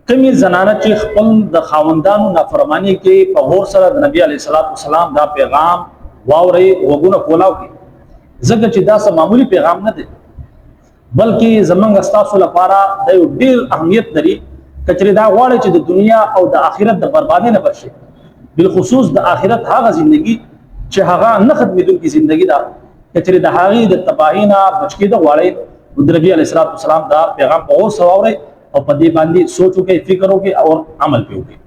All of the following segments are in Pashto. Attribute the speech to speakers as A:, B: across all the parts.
A: کمی زنانه چې خپل د خاوندانو نافرمانی کې په غور سره د نبی علیه الصلاۃ والسلام دا پیغام واوري، وګونه کولاو کې، ځکه چې دا څه معمولی پیغام نه دی، بلکې زمونږ ستاسو لپاره دا یو ډیر اهمیت لري. کچرې دا غواړي چې د دنیا او د آخرت د بربادۍ نه بچ شي، بالخصوص د آخرت هغه زندگی چې هغه نه ختمېدونکې زندگی ده، کچرې د هغې د تباهۍ نه بچ کېده غواړئ، نو د نبی علیه الصلاۃ والسلام دا پیغام په غور سره واورئ او په دې باندې سوچ وکړئ، فکر وکړئ او عمل پرې وکړئ.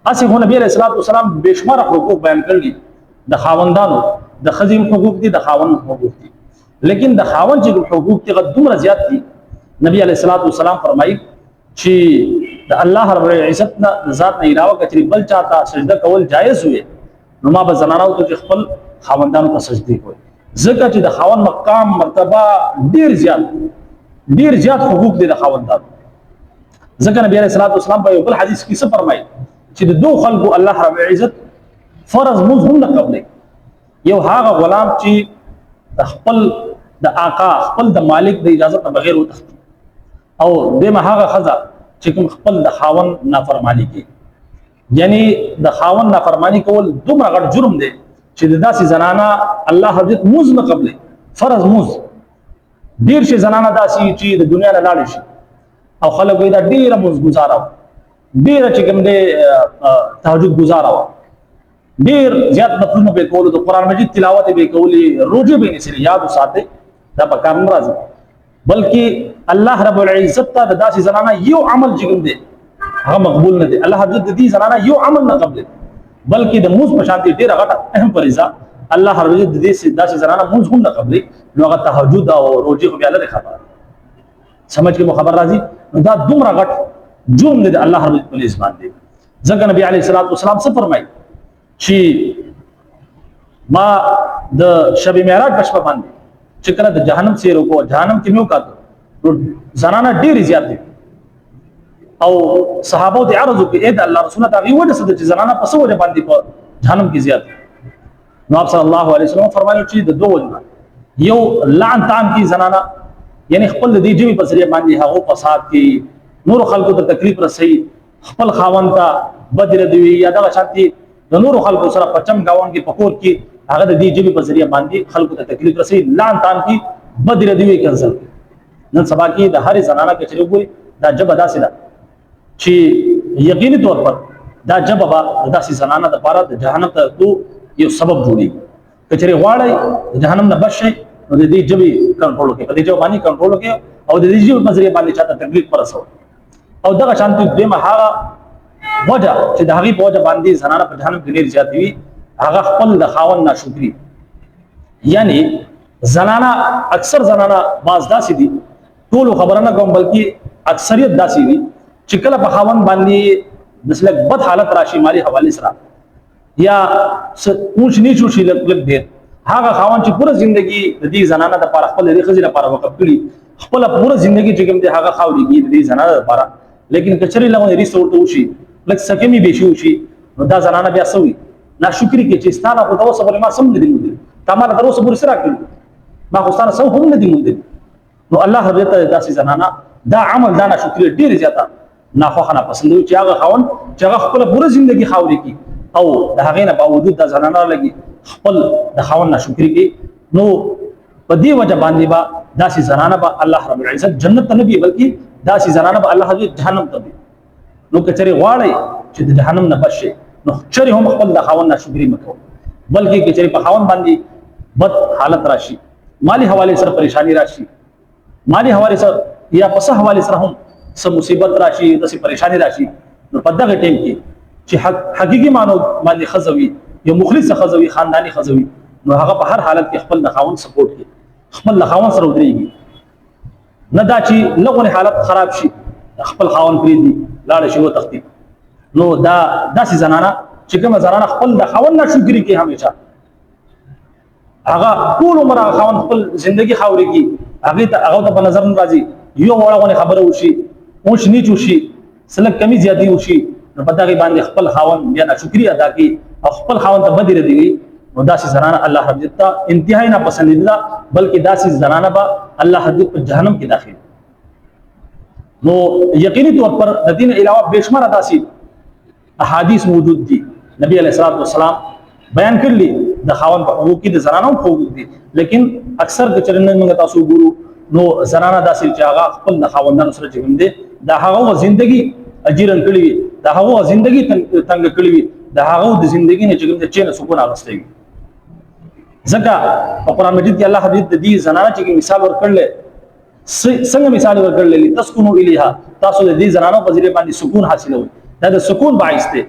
A: هسې خو نبی علیه الصلاۃ والسلام بېشماره حقوق بیان کړل دي د خاوندانو، د ښځې هم حقوق دي، د خاوند هم حقوق دي، لیکن د خاوند چې کوم حقوق دي هغه دومره زیات دي. نبی علیه الصلاۃ والسلام فرمایي چې د الله رب العزت نه د ذات نه علاوه کچري بل چاته سجده کول جایز وي، نو ما به زنانو ته چې خپل خاوندانو ته سجدې کوي، ځکه چې د خاوند مقام مرتبه ډیر زیات، ډیر زیات حقوق دي د خاوندانو. ځکه نبی علیه الصلاۃ والسلام په یو بل حدیث کې څه فرمایي چې د دوو خلکو الله رب العزت فرض موز هم نه قبلوي. یو هغه غلام چې د خپل د آقا خپل د مالک د اجازت نه بغیر وتښتي، او دیمه هغه ښځه چې کوم خپل د خاوند نافرمانی کوي. یعنی د خاوند نافرمانی کول دومره غټ جرم دی چې د داسې زنانه الله حضرت موز نه قبلوي، فرض موز. ډیر شي زنانه داسې چې د دنیا نه لاړې شي او خلک وایي دا ډېره موز ګزاره وه، ډېره چې کوم دی تهجد ګزاره وه، ډېر زیات نفلونه به یې کولو، د قرآن مجید تلاوت به یې کولې، روژې به یې نیسلې. یاد وساتئ دا په کار نه راځي، بلکې الله رب العزت ته د داسې زنانه یو عمل چې کوم دی هغه مقبول نه دی. الله حضرت د دې زنانه یو عمل نه قبلوي، بلکې د موز په شان دی ډېره غټه اهم فریضه الله رب العزت د دې داسې زنانه موز هم نه قبلوي، نو هغه تهجد او روژې خو بیا لرې خبره، سمجھ کې مو خبر راځي. نو دا دومره غټ جرم دی د الله رب العزت په نزد باندې. ځکه نبی علیه الصلاۃ والسلام څه فرمایي چې ما د شب معراج په شپه باندې چې کله د جهنم سیر وکړو، جهنم کې مې وکتل نو زنانه ډېرې زیات دي، او صحابه ته عرض وکړ، ای د الله رسوله، د هغې وجه څه ده چې زنانه په څه وجه باندې په جهنم کې زیات دي؟ نو آپ صلی الله علیه وسلم فرمایلو چې د دوه وجو، یو لعن طعن کی زنانه، یعنی خپل د دې ژبې په ذریعه باندې هغه فساد کی، نورو خلکو ته تکلیف رسوي، خپل خاوند ته بد ردوي، یا دغه شانتي د نورو خلکو سره په چم ګاونډ کې په کور کې هغه د دې ژبې په ذریعه باندې خلکو ته تکلیف رسوي، لعن طعن کی، بد ردوي، کنځل. نن سبا کې د هرې زنانه کې چې وګوري دا ژبه داسې ده چې یقیني طور پر دا ژبه به د داسې زنانه دپاره د جهنم ته تلو یو سبب جوړېږي. که چېرې غواړئ د جهنم نه بچ شئ نو د دې ژبې کنټرول وکړئ، په دې ژبه باندې کنټرول وکړئ او د دې ژبې په ذریعه باندې چاته تکلیف مه رسوئ. او دغه شانتي دویمه هغه وجه چې د هغې په وجه باندې زنانه په جهنم کې ډېر زیاتې وي، هغه خپل د خاوند ناشکري. یعنی زنانه اکثر زنانه بعض داسې دي، ټولو خبره نه کوم بلکې اکثریت داسې دي چې کله په خاوند باندې داسې لږ بد حالت راشي مالي حوالې سره یا څه اونچ نیچ وشي لږ لږ ډېر، هغه خاوند چې پوره زندگی د دې زنانه دپاره خپل د دې ښځې لپاره وقف کړي، خپله پوره زندگی چې کوم دی هغه خاورېږي د دې زنانه دپاره، لیکن که چېرې لږ ریسه ورته وشي، لږ څه کمي بېشي وشي، نو دا زنانه بیا څه وي؟ ناشکري کوي چې ستا نه خو تر اوسه پورې ما څه هم نه دي موندلي، تا ما له تر اوسه پورې څه راکړي، ما خو ستا نه څه هم نه دي موندلي. نو الله رب عزت داسې زنانه دا عمل دا ناشکري ډېره زیاته ناخوښه ناپسند وي چې هغه خاوند چې هغه خپله پوره زندګي خاورې کړي او د هغې نه باوجود دا زنانه لګي خپل د خاوند ناشکري کوي، نو په دې وجه باندې به داسې زنانه به الله رب العزت جنت ته نه بي، بلکې داسې زنانه به الله حضرت جهنم ته بي. نو که چېرې غواړئ چې د جهنم نه بچ شئ نو چېرې هم خپل د خاوند ناشکري مه کوئ، بلکې که چېرې په خاوند باندې بد حالت راشي، مالي حوالې سره پریشانی راشي، مالي حوالې سره یا په څه حوالې سره هم څه مصیبت راشي، داسې پریشانی راشي، نو په دغه ټیم کې چې حقیقي معنو باندې ښځه وي، یو مخلصه ښځه وي، خانداني ښځه وي، نو هغه په هر حالت کې خپل د خاوند سپورټ کوي، خپل د خاوند سره ودرېږي، نه دا چې لغونې حالت خراب شي خپل خاوند پرېږدي لاړه شي وتښتي. نو دا داسې زنانه چې کومه زنانه خپل د خاوند ناشکري کوي همیشه، هغه ټول عمر هغه خاوند خپل زندگی خاورې کوي، هغې ته هغه ته په نظر نه راځي، یو وړه غونې خبره وشي، اونچ نیچ وشي، څه لږ کمي زیاتي وشي، نو په دغې باندې خپل خاوند بیا ناشکري ادا کوي او خپل خاوند ته بدې ردې وي. نو داسې زنانه الله رب عزت ته انتهایي ناپسندیده ده، بلکې داسې زنانه به الله رب عزت په جهنم کې داخل. نو یقیني طور پر د دین علاوه بشمار داسې احادیث موجود دي، نبی علیہ الصلوۃ والسلام بیان کړلی د خاون په حقوق کې، د زنانو په حقوق دي. لیکن اکثر د چرنن موږ تاسو ګورو نو زنانه داسې چې هغه خپل د خاوندانو سره چې کوم دي د هغه زندگی اجیرن کړی وي، د هغه زندگی تنگ کړی وي، د هغه د زندگی نه چې کوم دي چې نه سکون اغستې وي. ځکه په قرآن مجید کې الله حضرت د دې زنانه چې مثال ورکړل، څنګه مثال ورکړل؟ تسکنو الیها، تاسو د دې زنانو په ذریعہ باندې سکون حاصلوي. دا د سکون باعث دی.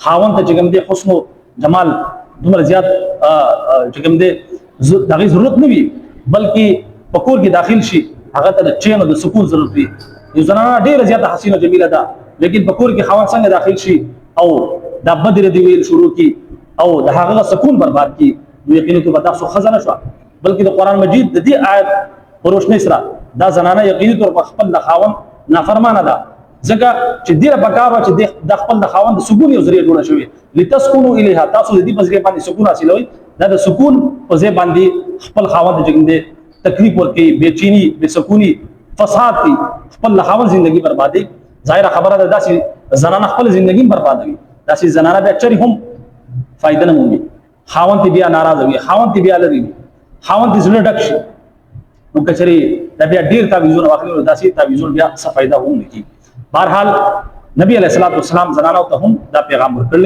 A: خاوند ته چې کوم دی حسن او جمال دومره زیات چې کوم دی دغه ضرورت نه وي، بلکې په کور کې داخل شي هغه ته د چین او د سکون ضرورت وي. یو زنانه ډیره زیاته حسینه جمیله ده، لیکن په کور کې خاوند څنګه داخل شي او دا بدر دی ویل شروع کی او د هغه سکون برباد کی، نو یقیني توګه تاسو خزانه شو. بلکې د قرآن مجید د دې آیت په روشنۍ سره دا زنانه یقیني طور پر خپل د خاوند نافرمانه ده، ځکه چې ډیره پکار وه چې د خپل د خاوند د سکون یو ذریعه جوړه شوې. لتسکونو الیها، تاسو د دې په ذریعه باندې سکون حاصلوئ. دا د سکون په ځای باندې خپل خاوند چې کوم دی تکلیف ورکوي، بېچیني، بېسکوني، فساد کوي، خپل د خاوند زندگی بربادوي. ظاهره خبره ده داسې زنانه خپل زندگی بربادوي، داسې زنانه بیا چېرې هم فایده نه مومي. خاوند ته بیا ناراضه وي، خاوند ته بیا لري وي، خاوند ته زړه ډک شي. نو که چېرې دا بیا ډېر تعویذونه واخلي نو داسې تعویذونه بیا څه فایده هم نه کوي. بهرحال نبی علیه الصلاۃ والسلام زنانو ته هم دا پیغام ورکړل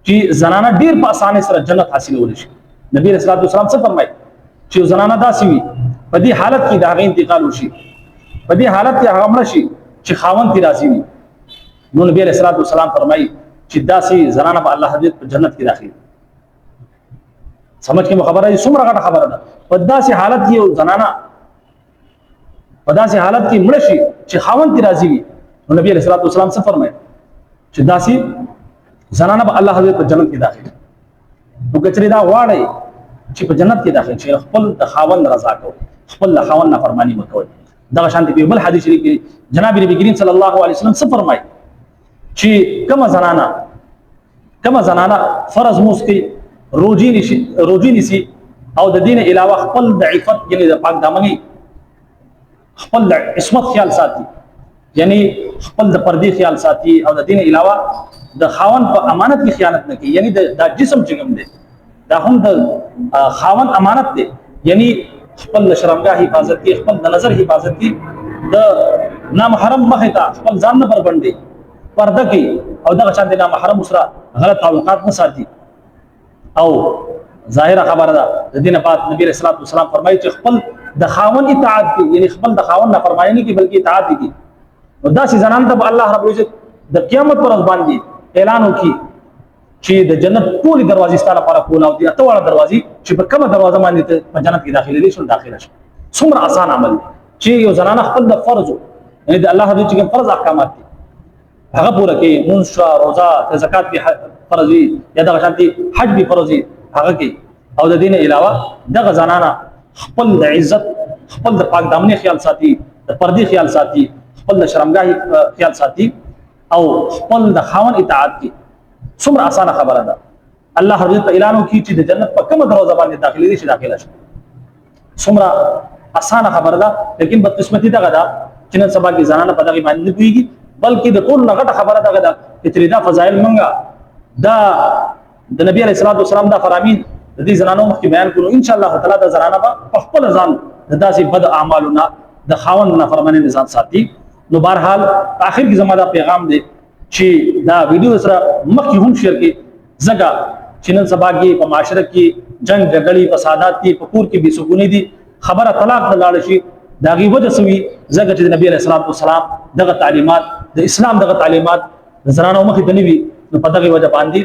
A: چې زنانه ډېر په اسانۍ سره جنت حاصلولی شي. نبی علیه الصلاۃ والسلام څه فرمایي؟ چې زنانه داسې وي په دې حالت کې د هغې انتقال وشي، په دې حالت کې هغه مړه شي چې خاوند ترې راضي وي. نو نبی علیه الصلاۃ والسلام فرمایي چې داسې زنانه به الله حضرت په جنت کې داخل. سمجھ کې خبره دي؟ څومره غټه خبره ده. په داسې حالت کې یو زنانه په داسې حالت کې مړه شي چې خاوند ترې راضي وي، نو نبی علیه الصلاۃ والسلام څه فرمایي؟ چې داسې زنانه به الله حضرت په جنت کې داخل. نو که چېرې دا غواړئ چې په جنت کې داخل شئ، خپل د خاوند رضا کوئ، خپل د خاوند نافرماني مه کوئ. دغه شان په بل حدیث شریف کې جناب نبی کریم صلی الله علیه وسلم څه فرمایي؟ چې کومه زنانه فرض موس کوي، روجي نیسي او د دین علاوه خپل د عفت یعنی د پاک دامنی خپل د عصمت خیال ساتي، یعنی خپل د پردې خیال ساتي او د دین علاوه د خاوند په امانت کې خیانت نه کوي، یعنی دا جسم چې کوم دی دا هم د خاوند امانت دی، یعنی خپل د شرمګاه حفاظت کوي، خپل د نظر حفاظت کوي، د نامحرم مخې ته خپل ځان نه بربنډي، پرده کوي او دغه شان د نامحرم سره غلط تعلقات نه ساتي. او ظاهره خبره ده د دین بعد نبی علیہ الصلوۃ والسلام فرمایي چې خپل د خاوند اطاعت کوي، یعنی خپل د خاوند نافرمانی نه کوي بلکې اطاعت کوي. نو داسې زنان ته به الله رب العزت د قیامت پر ورځ باندې اعلان وکړي چې د جنت ټولې دروازې ستا لپاره کولاو دي، اته واړه دروازې، چې په کومه دروازه باندې ته په جنت کې داخلېدلی شې داخله شې. څومره اسان عمل دی چې یو زنانه خپل د فرضو یعنی د الله د چې کوم فرض احکامات دي هغه پوره کوي، مونځ شوه، روزه، که زکات به فرض وي یا دغه شانتې حج به فرض وي هغه کوي. او د دې نه علاوه دغه زنانه خپل د عزت، خپل د پاک دامنې خیال ساتي، د پردې خیال ساتي، خپل د شرمګاه خیال ساتي او خپل د خاوند اطاعت کوي. څومره اسانه خبره ده. الله حضرت ته اعلان وکړي چې د جنت په کومه دروازه باندې داخلېدی شي داخله شي. څومره اسانه خبره ده، لیکن بدقسمتي دغه ده چې نن سبا کې زنانه په دغې باندې نه پوهېږي، بلکې د ټولو نه غټه خبره دغه ده چې ترې دا فضایل مونږه دا د نبی علیه الصلاۃ والسلام دا فرامین د دې زنانو مخکې بیان کړو، ان شاء الله تعالی دا زنانه به په خپل ځان د داسې بد اعمالو نه د خاوند نافرمانۍ نه ځان ساتي. نو بهرحال په آخر کې زما دا پیغام دی چې دا ویډیو سره مخکې هم شیر کړئ، ځکه چې نن سبا کې په معاشره کې جنگ جګړې فسادات دي، په کور کې بې سکوني دي، خبره طلاق ته لاړه شي، د هغې وجه څه وي؟ ځکه چې د نبی علیه الصلاة والسلام دغه تعلیمات، د اسلام دغه تعلیمات د زنانو مخې ته نه وي، نو په دغې وجه باندې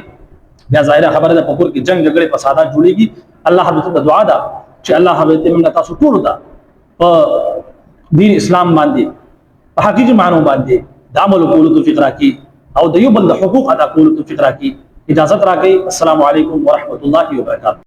A: بیا ظاهره خبره ده په کور کې جنگ جګړې فسادات جوړېږي. الله حضرت ته دعا ده چې الله حضرت موږ تاسو ټولو ته په دین اسلام باندې په حقیقي معنو باندې د عمل کولو توفیق راکړي او د یو بل د حقوق ادا کولو توفیق راکړي. اجازت راکړي. السلام علیکم ورحمت الله وبرکاته.